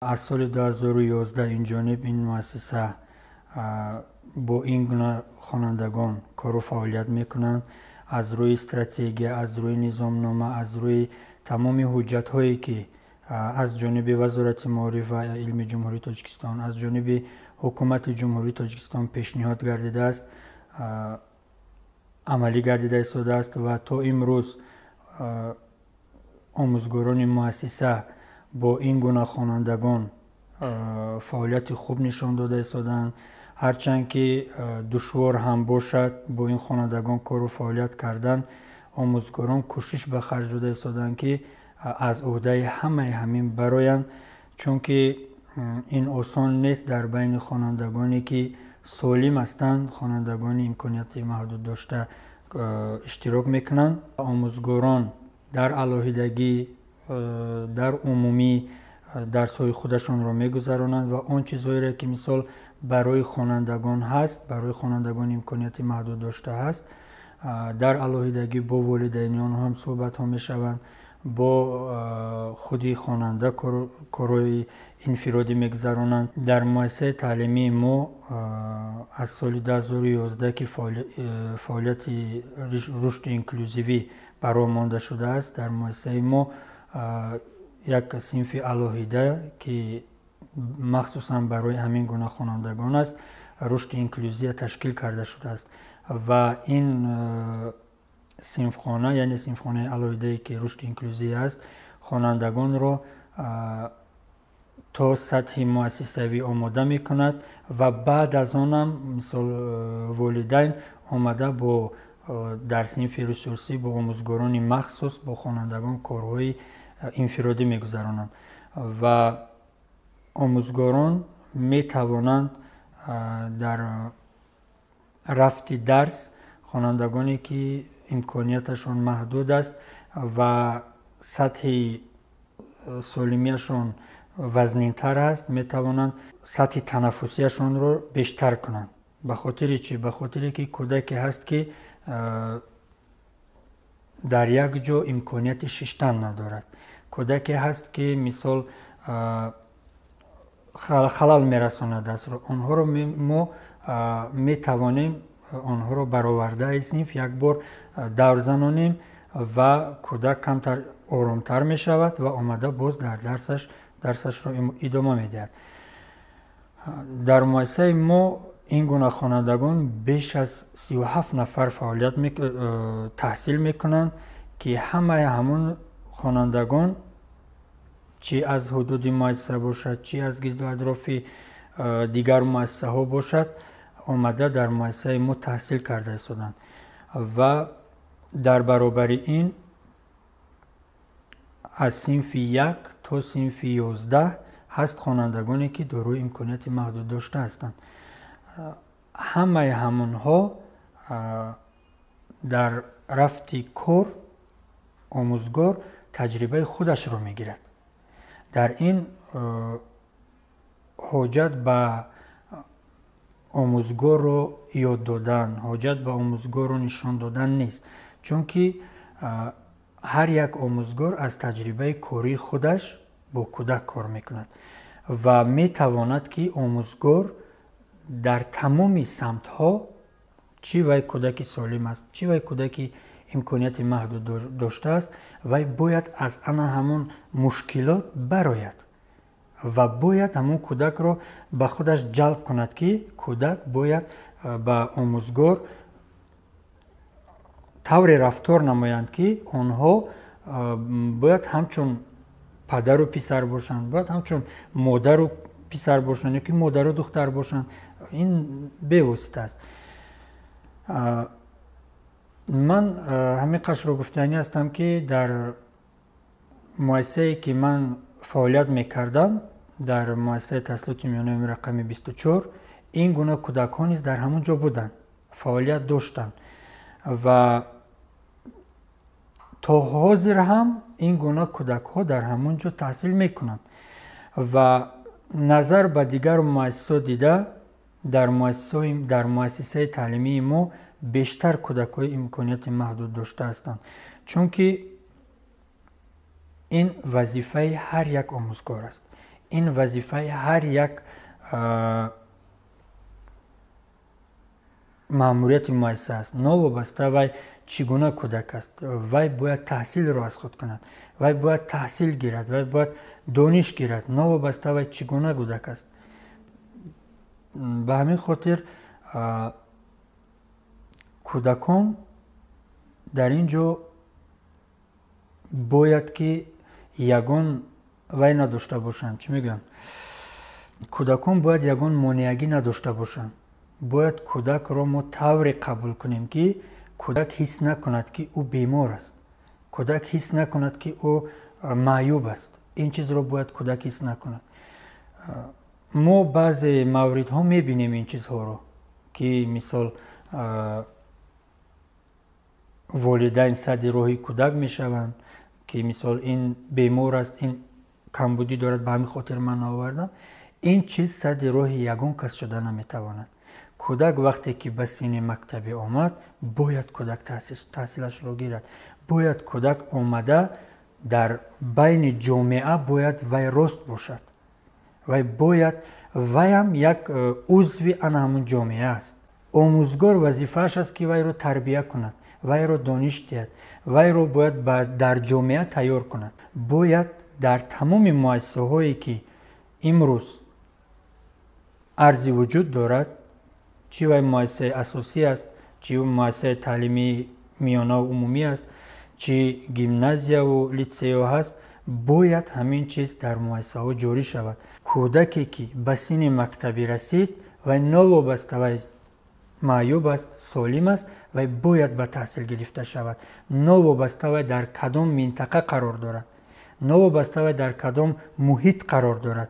Аз соли 2011 инҷониб ин муассиса бо ин гуна хонандагон кору фаъолият мекунанд. Аз рӯи стратегия, аз рӯи низомнома, аз рӯи тамоми ҳуҷҷатҳое, ки аз ҷониби Вазорати маориф ва илми Ҷумҳурии Тоҷикистон, аз ҷониби Ҳукумати Ҷумҳурии Тоҷикистон пешниҳод гардидааст, амалӣ гардида истодааст ва то имрӯз омӯзгорони муассиса бо ин гуна хонандагон фаъолияти хуб нишон дода истодаанд. Ҳарчанд ки душвор ҳам бошад бо ин хонандагон кору фаъолият кардан, омӯзгорон кӯшиш ба харҷ дода истодаанд, ки аз уҳдаи ҳамаи ҳамин бароянд, чунки ин осон нест дар байни хонандагоне, ки солим ҳастанд, хонандагони имконияти маҳдуд дошта иштирок мекунанд. Омӯзгорон дар алоҳидагӣ, дар умумӣ дарсҳои худашонро мегузаронанд ва он чизҳоеро, ки мисол барои хонандагон ҳаст, барои хонандагони имконияти маҳдуд дошта ҳаст, дар алоҳидагӣ бо волидайни онҳо ҳам суҳбатҳо мешаванд, бо худи хонанда корҳои инфиродӣ мегузаронанд. Дар муассисаи таълимии мо аз соли 2011, ки фаъолияти рушди инклюзивӣ ба роҳ монда шудааст, дар муассисаи мо як синфи алоҳида, ки махсусан барои ҳамин гуна хонандагон аст, рушди инклюзия ташкил карда шудааст ва ин синфхона, яъне синфхонаи алоҳидае, ки рушди инклюзия аст, хонандагонро то сатҳи муассисавӣ омода мекунад ва баъд аз онам мисол волидайн омада бо дар синфи ресурсӣ бо омӯзгорони махсус бо хонандагон корҳои инфиродӣ мегузаронанд ва омӯзгорон метавонанд дар рафти дарс хонандагоне, ки имконияташон маҳдуд аст ва сатҳи солимияшон вазнинтар аст, метавонанд сатҳи танаффусияшонро бештар кунанд. Ба хотири чӣ? Ба хотире ки кӯдаке ҳаст, ки дар як ҷо имконияти шиштан надорад, кӯдаке ҳаст, ки мисол халал мерасонад дастро. Онҳоро мо метавонем онҳоро баровардаи синф як бор давр занонем ва кӯдак камтар оромтар мешавад ва омада боз дар дарсашро идома медиҳад. Дар муассисаи мо ин гуна хонандагон беш аз 37 нафар фаъолият таҳсил мекунанд, ки ҳамаи ҳамон хонандагон, чӣ аз ҳудуди муассиса бошад, чӣ аз гирду атрофи дигар муассисаҳо бошад, омада дар муассисаи мо таҳсил карда истоданд. Ва дар баробари ин аз синфи 1 то синфи 11 ҳаст хонандагоне, ки дорои имконияти маҳдуд дошта ҳастанд. Ҳамаи ҳамонҳо дар рафти кор омӯзгор таҷрибаи худашро мегирад. Дар ин ҳоҷат ба омӯзгорро ёд додан, ҳоҷат ба омӯзгорро нишон додан нест, чунки ҳар як омӯзгор аз таҷрибаи кории худаш бо кӯдак кор мекунад ва метавонад, ки омӯзгор дар тамоми самтҳо, чӣ вай кӯдаки солим аст, чӣ вай кӯдаки имконияти маҳдуд доштааст, вай бояд аз ана ҳамон мушкилот барояд ва бояд ҳамон кӯдакро ба худаш ҷалб кунад, ки кӯдак бояд ба омӯзгор тавре рафтор намоянд, ки онҳо бояд ҳамчун падару писар бошанд, бояд ҳамчун модару писар бошанд ё ки модару духтар бошанд. Ин бевосита аст. Ман ҳамин қашро гуфтанӣ ҳастам, ки дар муассисае, ки ман фаъолият мекардам, дар муассисаи таҳсилоти миёнаи рақами 24, ин гуна кӯдакҳо низ дар ҳамон ҷо буданд, фаъолият доштанд ва то ҳозир ҳам ин гуна кӯдакҳо дар ҳамон ҷо таҳсил мекунанд ва назар ба дигар муассисаҳо дида дар муассисаи таълимии мо бештар кӯдакҳои имконияти маҳдуд дошта ҳастанд, чунки ин вазифаи ҳар як омӯзгор аст. Ин вазифаи ҳар як маъмурияти муассиса аст. Новобаста вай чӣ гуна кӯдак аст, вай бояд таҳсилро аз худ кунад, вай бояд таҳсил гирад, вай бояд дониш гирад, новобаста вай чӣ гуна кӯдак аст. Ба ҳамин хотир кӯдакон дар ин ҷо бояд ки ягон вай надошта бошанд. Чӣ мегӯянд? Кӯдакон бояд ягон монеагӣ надошта бошанд. Бояд кӯдакро мо тавре қабул кунем, ки кӯдак ҳис накунад, ки ӯ бемор аст, кӯдак ҳис накунад, ки ӯ маъюб аст. Ин чизро бояд кӯдак ҳис накунад. Мо баъзе мавридҳо мебинем ин чизҳоро, ки мисол волидайн садди роҳи кӯдак мешаванд, ки мисол ин бемор аст, ин камбудӣ дорад, ба ҳамин хотир ман наовардам. Ин чиз садди роҳи ягон кас шуда наметавонад. Кӯдак вақте ки ба синни мактабӣ омад, бояд кӯдак таҳсилашро гирад. Бояд кӯдак омада дар байни ҷомеа бояд вай рост бошад. Вай бояд, вайам як узви ана ҳамун ҷомеа аст. Омӯзгор вазифааш аст, ки вайро тарбия кунад, вайро дониш диҳад, вайро бояд дар ҷомеа тайёр кунад. Бояд дар тамоми муассисаҳое, ки имрӯз арзи вуҷуд дорад, чӣ вай муассисаи асосӣ аст, чӣ муассисаи таълимии миёнаву умумӣ аст, чӣ гимназияву литсейҳо ҳаст, бояд ҳамин чиз дар муассисаҳо ҷорӣ шавад. Кӯдаке ки ба синни мактабӣ расид, вай новобаста вай маъюб аст, солим аст, вай бояд ба таҳсил гирифта шавад. Новобаста вай дар кадом минтақа қарор дорад, новобаста вай дар кадом муҳит қарор дорад.